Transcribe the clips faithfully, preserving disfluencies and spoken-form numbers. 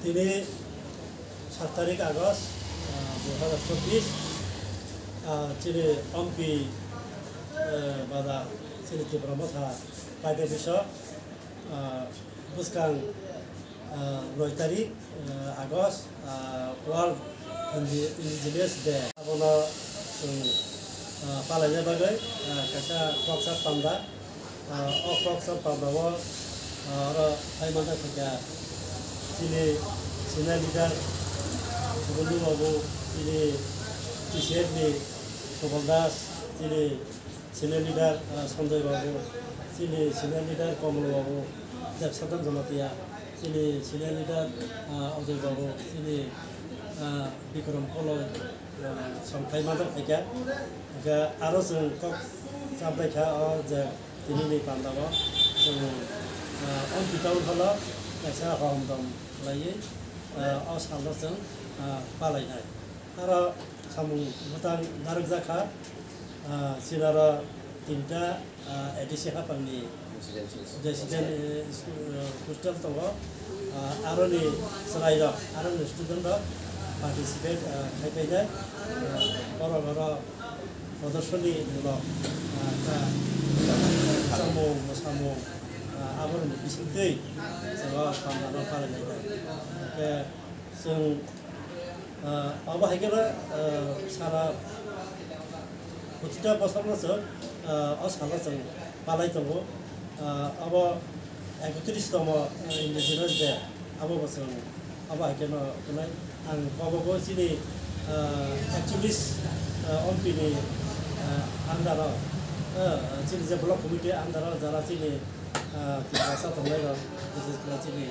Tini sat tarik August, ah, dui hazar chobbish, ah, chini Ompi, eh, bazar, chini Tipra Motha paida biso, ah, bwskang, ah, noi tarik, eh, August, ah, World Indi-, Indigenous Day. Abono chwng, ah, palaina bagwi, ah, kaisa khoroksa panda. Ah, o khoroksa panda o, ah, oro phai manjak kha chini senior leader Subodhu Babu, chini T C F ni Subal Das, chini senior leader, ah, Sanjoy Babu, chini senior leader Kamal Babu, Debsadan Jamatia, chini senior leader, ah, Ajoy Babu, chini, ah, Bikram Koloi, ah, songthai manjak kha. Hingke aro chwng kok chapbai kha o je tini ni panda o chwng, ah, Ompi town hall o kaisa hom dom khlaiwi, ah, o salo chwng, ah, palainai. Aro samung bwtang narwkjak kha, ah, chini aro tinta, ah, A D C haphangni resident, eh, school, eh, hostel tongo. Ah, aroni chwrairok, aroni studentrok participate, ah, khai painai. Ah, borok oro prodorsoni mulok, ah, ta chamung, mwsamung, ah, aboroni bisingtwi chwng o pandano palainai. Hwnkhe chwng, ah, abo hai kheno, ah, sara protita bosor no chwng, ah, o salo chwng palai tongo. Ah, abo ekotris tomo, ah, Indigenous Day, abo bo chwng abo hai kheno hwnwi ang kobogo chini, ah, ekchollis, ah, Ompi ni, ah, under o, ah, chini je block committee under o jara chini, ah, Tiprasa tongnai rok, bises khe chini,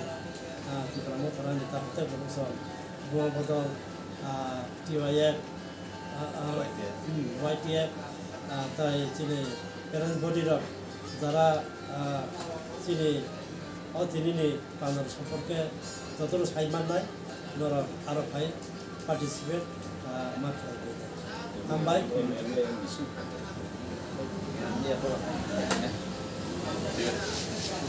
ah, Tipra Motha ni takhuk tei borok song, Buma Bodol, ah, T Y F, ah, ah, Y T F. Hmm, Y T F, ah, tai chini parents body rok jara, ah, chini o tini ni panel somporke jotono sai mannai, norok aro phai participate, ah, ma khlai bai. Hambai.